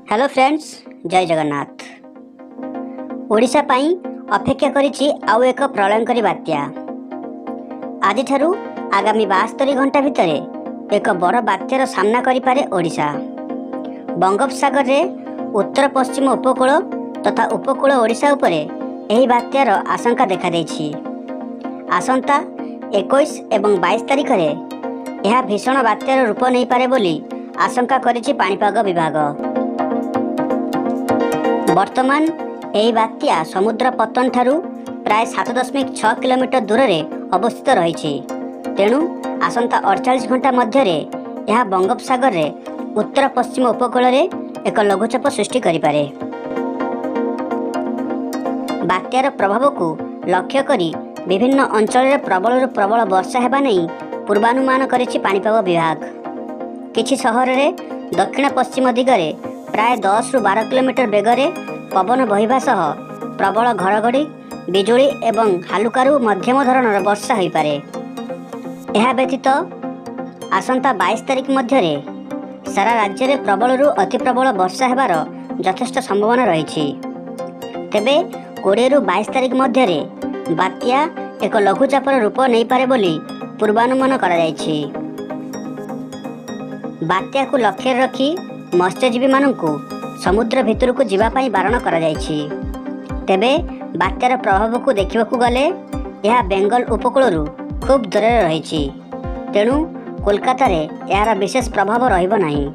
Hello friends, ଜୟ ଜଗନ୍ନାଥ। ଓଡ଼ିଶା ପାଇଁ ଅପେକ୍ଷା କରିଛି ଆଉ ଏକ ପ୍ରଳୟଙ୍କରୀ ବାତ୍ୟା। ଆଜିଠାରୁ ଆଗାମୀ 72 ଘଣ୍ଟା ଭିତରେ ଏକ ବଡ଼ ବାତ୍ୟାର ସାମ୍ନା କରିପାରେ ଓଡ଼ିଶା। ବଙ୍ଗୋପସାଗରରେ ଉତ୍ତର ପଶ୍ଚିମ ଉପକୂଳ ତଥା ଉପକୂଳ ଓଡ଼ିଶା ଉପରେ ଏହି ବାତ୍ୟାର ଆଶଙ୍କା ଦେଖାଦେଇଛି। ଆସନ୍ତା 21 ଏବଂ 22 ତାରିଖରେ ଏହା ଭୀଷଣ ବାତ୍ୟାର ରୂପ ନେଇପାରେ ବୋଲି ଆଶଙ୍କା କରିଛି ପାଣିପାଗ ବିଭାଗ। ବର୍ତ୍ତମାନ ଏହି ବାତ୍ୟା ସମୁଦ୍ର ପତ୍ତନ ଠାରୁ ପ୍ରାୟ 7.6 କିଲୋମିଟର ଦୂରରେ ଅବସ୍ଥିତ ରହିଛି। ତେଣୁ ଆସନ୍ତା 48 ଘଣ୍ଟା ମଧ୍ୟରେ ଏହା ବଙ୍ଗୋପସାଗରରେ ଉତ୍ତର ପଶ୍ଚିମ ଉପକୂଳରେ ଏକ ଲଘୁଚାପ ସୃଷ୍ଟି କରିପାରେ। ବାତ୍ୟାର ପ୍ରଭାବକୁ ଲକ୍ଷ୍ୟ କରି ବିଭିନ୍ନ ଅଞ୍ଚଳରେ ପ୍ରବଳରୁ ପ୍ରବଳ ବର୍ଷା ହେବା ନେଇ ପୂର୍ବାନୁମାନ କରିଛି ପାଣିପାଗ ବିଭାଗ। କିଛି ସହରରେ ଦକ୍ଷିଣ ପଶ୍ଚିମ ଦିଗରେ ପ୍ରାୟ 10ରୁ 12 କିଲୋମିଟର ବେଗରେ ପବନ ବହିବା ସହ ପ୍ରବଳ ଘଡ଼ଘଡ଼ି, ବିଜୁଳି ଏବଂ ହାଲୁକାରୁ ମଧ୍ୟମ ଧରଣର ବର୍ଷା ହୋଇପାରେ। ଏହା ବ୍ୟତୀତ ଆସନ୍ତା 22 ତାରିଖ ମଧ୍ୟରେ ସାରା ରାଜ୍ୟରେ ପ୍ରବଳରୁ ଅତି ପ୍ରବଳ ବର୍ଷା ହେବାର ଯଥେଷ୍ଟ ସମ୍ଭାବନା ରହିଛି। ତେବେ 20ରୁ 22 ତାରିଖ ମଧ୍ୟରେ ବାତ୍ୟା ଏକ ଲଘୁଚାପର ରୂପ ନେଇପାରେ ବୋଲି ପୂର୍ବାନୁମାନ କରାଯାଇଛି। ବାତ୍ୟାକୁ ଲକ୍ଷ୍ୟରେ ରଖି ମତ୍ସ୍ୟଜୀବୀମାନଙ୍କୁ ସମୁଦ୍ର ଭିତରକୁ ଯିବା ପାଇଁ ବାରଣ କରାଯାଇଛି। ତେବେ ବାତ୍ୟାର ପ୍ରଭାବକୁ ଦେଖିବାକୁ ଗଲେ ଏହା ବେଙ୍ଗଲ ଉପକୂଳରୁ ଖୁବ୍ ଦୂରରେ ରହିଛି। ତେଣୁ କୋଲକାତାରେ ଏହାର ବିଶେଷ ପ୍ରଭାବ ରହିବ ନାହିଁ।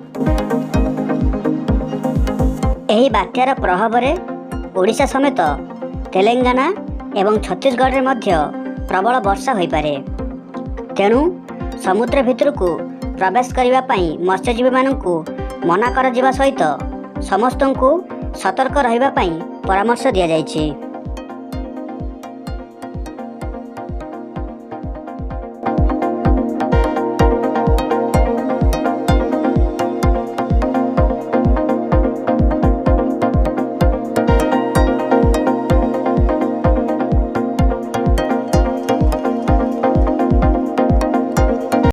ଏହି ବାତ୍ୟାର ପ୍ରଭାବରେ ଓଡ଼ିଶା ସମେତ ତେଲେଙ୍ଗାନା ଏବଂ ଛତିଶଗଡ଼ରେ ମଧ୍ୟ ପ୍ରବଳ ବର୍ଷା ହୋଇପାରେ। ତେଣୁ ସମୁଦ୍ର ଭିତରକୁ ପ୍ରବେଶ କରିବା ପାଇଁ ମତ୍ସ୍ୟଜୀବୀମାନଙ୍କୁ ମନା କରାଯିବା ସହିତ ସମସ୍ତଙ୍କୁ ସତର୍କ ରହିବା ପାଇଁ ପରାମର୍ଶ ଦିଆଯାଇଛି।